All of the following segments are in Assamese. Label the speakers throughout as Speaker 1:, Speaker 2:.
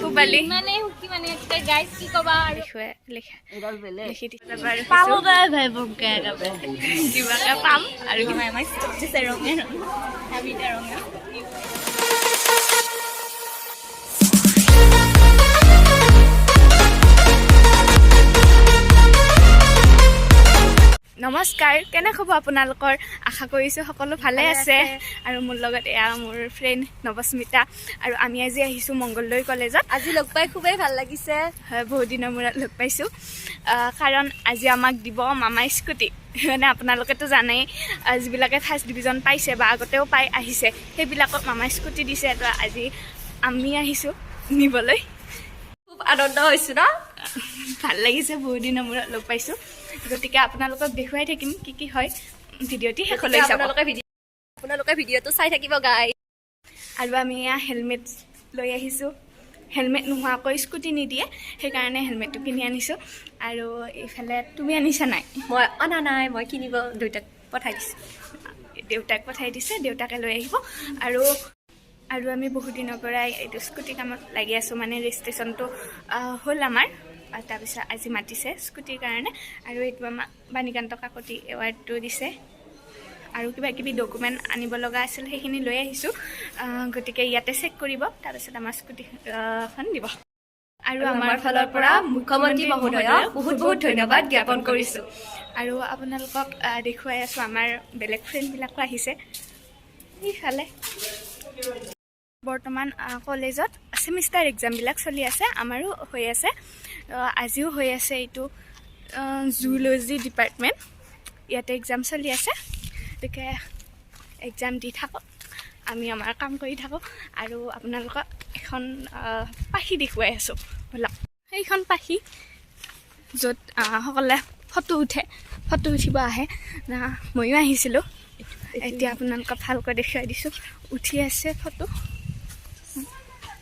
Speaker 1: পূবালী।
Speaker 2: মানে সুখী, মানে গাইজ, কি ক'বা আৰু।
Speaker 1: লিখা লিখি দিছে।
Speaker 2: পালো ভাই ভাই বংকে।
Speaker 1: কিবাকে পাম আৰু।
Speaker 2: আমাক দিছে ৰঙে ৰঙা, আমি এতিয়া ৰঙা।
Speaker 1: নমস্কাৰ, কেনে খবৰ আপোনালোকৰ? আশা কৰিছোঁ সকলো ভালে আছে। আৰু মোৰ লগত এয়া মোৰ ফ্ৰেণ্ড নৱস্মিতা আৰু আমি আজি আহিছোঁ মংগলদৈ কলেজত।
Speaker 3: আজি লগ পাই খুবেই ভাল লাগিছে।
Speaker 1: হয়, বহুত দিনৰ মূৰত লগ পাইছোঁ, কাৰণ আজি আমাক দিব মামাই স্কুটি। মানে আপোনালোকেতো জানেই, যিবিলাকে ফাৰ্ষ্ট ডিভিজন পাইছে বা আগতেও পাই আহিছে, সেইবিলাকক মামাই স্কুটি দিছে। তো আজি আমি আহিছোঁ নিবলৈ।
Speaker 3: খুব আনন্দ হৈছো ন?
Speaker 1: ভাল লাগিছে, বহুত দিনৰ মূৰত লগ পাইছোঁ। গতিকে আপোনালোকক দেখুৱাই থাকিম কি কি হয়, ভিডিঅ'টি শেষলৈ চাব।
Speaker 3: আপোনালোকে ভিডিঅ'টো চাই থাকিব গাই।
Speaker 1: আৰু আমি এয়া হেলমেট লৈ আহিছোঁ। হেলমেট নোহোৱাকৈ স্কুটি নিদিয়ে, সেইকাৰণে হেলমেটটো কিনি আনিছোঁ। আৰু এইফালে তুমি আনিছা নাই?
Speaker 3: মই অনা নাই, মই কিনিব দেউতাক পঠাই দিছো।
Speaker 1: দেউতাক পঠাই দিছে, দেউতাকে লৈ আহিব। আৰু আৰু আমি বহুত দিনৰ পৰাই এইটো স্কুটি কামত লাগি আছোঁ, মানে ৰেজিষ্ট্ৰেশ্যনটো হ'ল আমাৰ, আৰু তাৰপিছত আজি মাতিছে স্কুটিৰ কাৰণে। আৰু এইটো আমাক বাণীকান্ত কাকতি এৱাৰ্ডটো দিছে আৰু কিবা কিবি ডকুমেণ্ট আনিব লগা আছিল, সেইখিনি লৈ আহিছোঁ। গতিকে ইয়াতে চেক কৰিব, তাৰপিছত আমাৰ স্কুটিখন দিব। আৰু
Speaker 3: আমাৰ ফালৰ পৰা মুখ্যমন্ত্ৰী মহোদয়ক বহুত বহুত ধন্যবাদ জ্ঞাপন কৰিছোঁ।
Speaker 1: আৰু আপোনালোকক দেখুৱাই আছোঁ, আমাৰ বেলেগ ফ্ৰেণ্ডবিলাকো আহিছে সেইফালে। বৰ্তমান কলেজত ছেমিষ্টাৰ এক্সামবিলাক চলি আছে, আমাৰো হৈ আছে, আজিও হৈ আছে। এইটো জুলজি ডিপাৰ্টমেণ্ট, ইয়াতে এক্সাম চলি আছে। গতিকে এক্সাম দি থাকক, আমি আমাৰ কাম কৰি থাকোঁ। আৰু আপোনালোকক এখন পাখি দেখুৱাই আছোঁ, ব'লক। সেইখন পাখি য'ত সকলোৱে ফটো উঠে, ফটো উঠিব আহে। ময়ো আহিছিলোঁ। এতিয়া আপোনালোকক ভালকৈ দেখুৱাই দিছোঁ, উঠি আছে ফটো।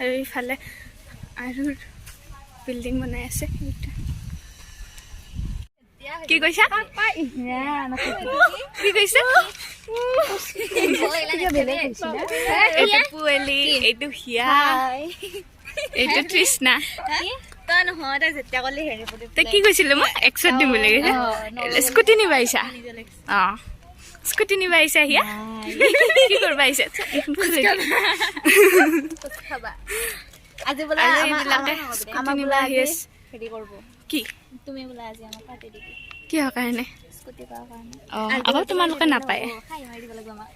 Speaker 1: আৰু ইফালে আৰু বিল্ডিং বনাই আছে সেইটো। কি কৈছা? কি কৈছা? এইটো পুৱেলি, এইটো হিয়া, এইটো তৃষ্ণা।
Speaker 2: তই নহয়, তই যেতিয়া ক'লি হেৰি বুলি।
Speaker 1: তই কি কৈছিলো? মই একশত দিম বুলি কৈছে। স্কুটি নিব আহিছা? অঁ, স্কুটি নিব আহিছা। হিয়া, কি কৰিব আহিছা? এইখন খুলি দে।
Speaker 2: খাবা আজি বোলে।
Speaker 1: আৰু এইবিলাকে স্কুটি নিব আহি আছে।
Speaker 2: হেৰি কৰিব।
Speaker 1: কি?
Speaker 2: তুমি বোলে আজি আমাক পাৰ্টি দিবি।
Speaker 1: কিহৰ কাৰণে?
Speaker 2: স্কুটি পোৱাৰ কাৰণে।
Speaker 1: অঁ, আকৌ তোমালোকে নাপায়।
Speaker 2: খাই মাৰি দিব লাগিব আমাক।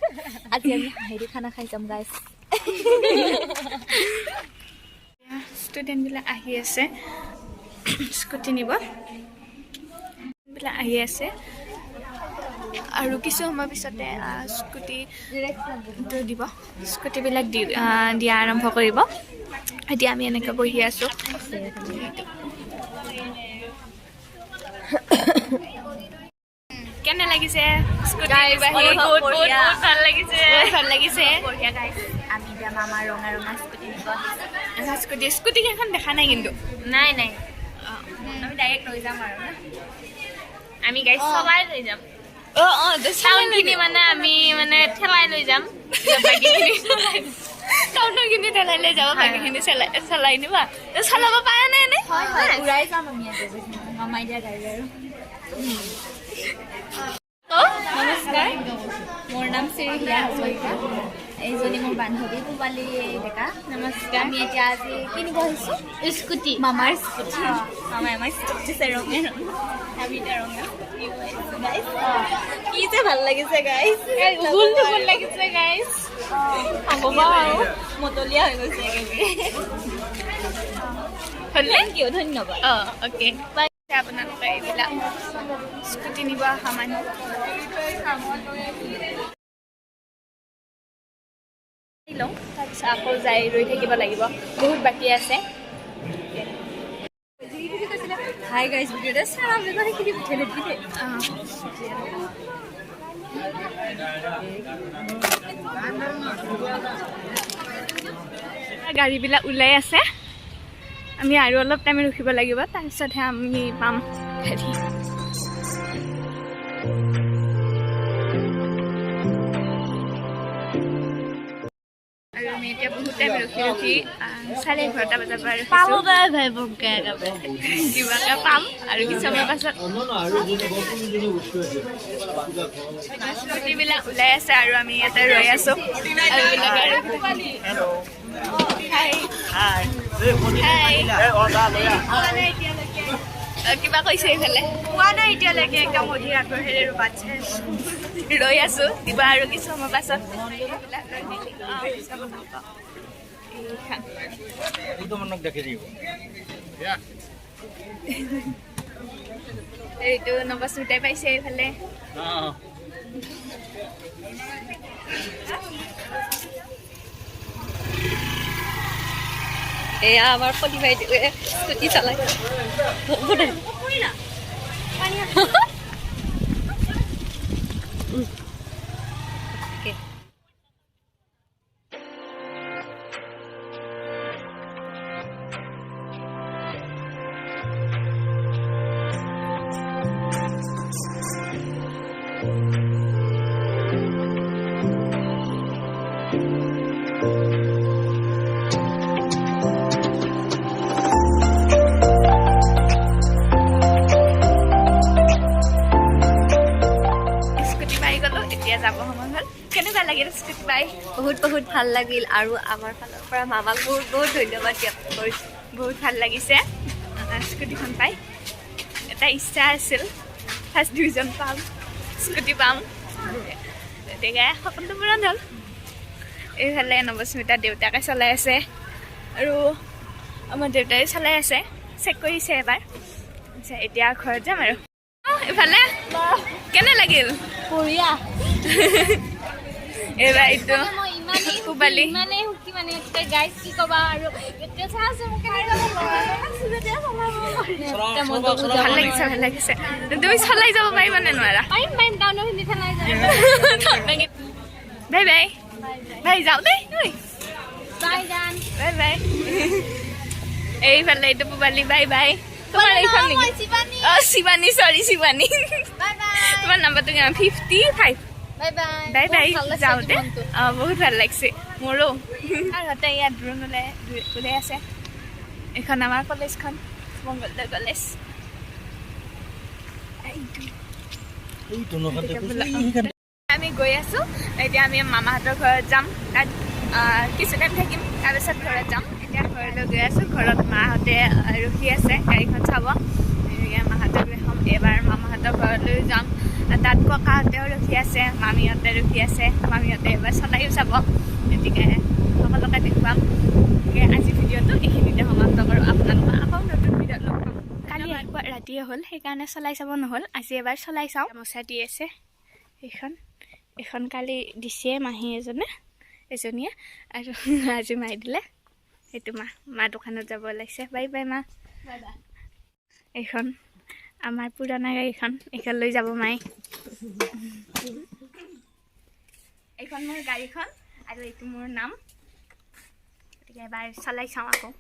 Speaker 2: আজি আমি হেৰি খানা খাই যাম গাইছ।
Speaker 1: ষ্টুডেণ্টবিলাক আহি আছে স্কুটি নিব বিলাক আহি আছে। আৰু কিছু সময় পিছতে স্কুটিটো দিব, স্কুটিবিলাক দিয়া আৰম্ভ কৰিব। এতিয়া আমি এনেকৈ বহি আছোঁ। কেনে লাগিছে স্কুটি নিব আহি?
Speaker 2: বহুত বহুত ভাল লাগিছে।
Speaker 1: বহুত ভাল লাগিছে।
Speaker 2: বঢ়িয়া গাইছ, আমি এতিয়া মামাৰ ৰঙা ৰঙা স্কুটি নিব আহিছোঁ।
Speaker 1: স্কুটি কেইখন দেখা নাই কিন্তু।
Speaker 2: নাই নাই, আমি ডাইৰেক্ট লৈ যাম আৰু আমি গাড়ী চলাই লৈ যাম।
Speaker 1: অঁ অঁ
Speaker 2: টাউনখিনি মানে আমি মানে ঠেলাই লৈ যাম, বাকীখিনি চলাই।
Speaker 1: টাউনৰখিনি ঠেলাই লৈ যাব, বাকীখিনি চলাই চলাই নিবা। চলাব পাৰা নাই এনে?
Speaker 2: হয় হয়, উৰাই যাম আমি আজি মামাই দিয়া গাড়ী। আৰু নমস্কাৰ, মোৰ নাম শ্ৰীহিয়া হাজৰিকা, এইজনী মোৰ বান্ধৱী পূবালী ডেকা। নমস্কাৰ। আমি এতিয়া আজি কিনিব আহিছোঁ স্কুটি, মামাৰ স্কুটি। মামাই আমাক স্কুটি দিছে ৰঙে ৰঙা, আমি এতিয়া ৰঙা। কি যে ভাল লাগিছে গাইছ, উগুল লাগিছে গাইছ, আৰু মতলীয়া হৈ গৈছে একেবাৰে।
Speaker 1: হ'লনে?
Speaker 2: Thank U, ধন্যবাদ।
Speaker 1: অঁ, অ'কে। আপোনালোকে এইবিলাক স্কুটি নিব অহা মানুহ লওঁ, তাৰপিছত আকৌ যাই ৰৈ থাকিব লাগিব, বহুত বাকী আছে।
Speaker 3: হাই গাইজ, ভিডিঅ'টো চাৰা সেইখিনি পঠিয়াই দিবি।
Speaker 1: গাড়ীবিলাক ওলাই আছে, আমি আৰু অলপ টাইম ৰখিব লাগিব, তাৰপিছতহে আমি পাম গাড়ী। আৰু আমি এতিয়া বহুত টাইম ৰখি ৰখি 11:30 বজাৰ পৰা কিবাকে পাম আৰু কিছুমান পাছত স্কুটিবিলাক ওলাই আছে আৰু আমি ইয়াতে ৰৈ আছো। কিবা কৈছে এইফালে
Speaker 3: পোৱা নাই এতিয়ালৈকে, একদম অধীৰ আগ্ৰহেৰে বাট চাই
Speaker 1: ৰৈ আছো কিবা আৰু কিছু সময় পাছত। এইটো নৱস্মিতাই পাইছে এইফালে।
Speaker 3: এয়া আমাৰ পলি বাইদেৱে স্কুটি চলাই। বহুত বহুত ভাল লাগিল আৰু আমাৰ ফালৰ পৰা মামাক বহুত বহুত ধন্যবাদ জ্ঞাপন কৰিছোঁ।
Speaker 1: বহুত ভাল লাগিছে স্কুটিখন পাই। এটা ইচ্ছা আছিল ফাৰ্ষ্ট ডিভিজন পাম, স্কুটি পাম, গতিকে সপোনটো পূৰণ হ'ল। এইফালে নৱস্মিতা দেউতাকে চলাই আছে আৰু আমাৰ দেউতাই চলাই আছে, চেক কৰিছে এবাৰ। এতিয়া ঘৰত যাম আৰু। এইফালে কেনে লাগিল?
Speaker 2: বঢ়িয়া।
Speaker 1: এইবাৰ এইটো পূবালী
Speaker 2: ইমানেই সুখী মানে গাইজ কি ক'বা আৰু।
Speaker 1: ভাল লাগিছে, ভাল লাগিছে। তুমি চলাই যাব পাৰিবা নে নোৱাৰা?
Speaker 2: পাৰিম পাৰিম, টাউনৰখিনি চলাই যাম।
Speaker 1: বাই বাই বাই, যাওঁ দেই।
Speaker 2: বাই জান,
Speaker 1: বাই বাই। এইফালে এইটো পূবালী, বাই বাই। তোমাৰ এইখন নেকি? অ শিৱানী, চৰি শিৱানী। তোমাৰ নাম্বাৰটো কিমান? 55। Bye bye. যাওঁতে বহুত ভাল লাগিছে মোৰো। আৰু সিহঁতে ইয়াত ড্ৰোন ওলাই আছে। এইখন আমাৰ কলেজখন, মংগলদৈ কলেজ। আমি গৈ আছো এতিয়া। আমি মামাহঁতৰ ঘৰত যাম, তাত কিছু টাইম থাকিম, তাৰপিছত ঘৰত যাম। এতিয়া ঘৰলৈ গৈ আছো। ঘৰত মাহঁতে ৰখি আছে গাড়ীখন চাব। মাহঁতক দেখাম। এবাৰ মামাহঁতৰ ঘৰলৈ যাম, তাত ককাহঁতেও ৰখি আছে, মামীহঁতে ৰখি আছে। মামীহঁতে এবাৰ চলাইও চাব। গতিকে সকলোকে দেখুৱাম। গতিকে আজি ভিডিঅ'টো এইখিনিতে সমাপ্ত কৰোঁ। আপোনালোকক আকৌ নতুন ভিডিঅ'ত লগ পাম। কালি ৰাতিপুৱা ৰাতিয়ে হ'ল, সেইকাৰণে চলাই চাব নহ'ল। আজি এবাৰ চলাই চাওঁ। গামোচা দি আছে এইখন, এইখন কালি দিছে মাহী এজনীয়ে, আৰু আজি মায়ে দিলে। সেইটো মা দোকানত যাব ওলাইছে। বাই বাই মা। এইখন আমাৰ পুৰণা গাড়ীখন, এইখন লৈ যাব মায়ে। এইখন মোৰ গাড়ীখন আৰু এইটো মোৰ নাম। গতিকে এবাৰ চলাই চাওঁ আকৌ।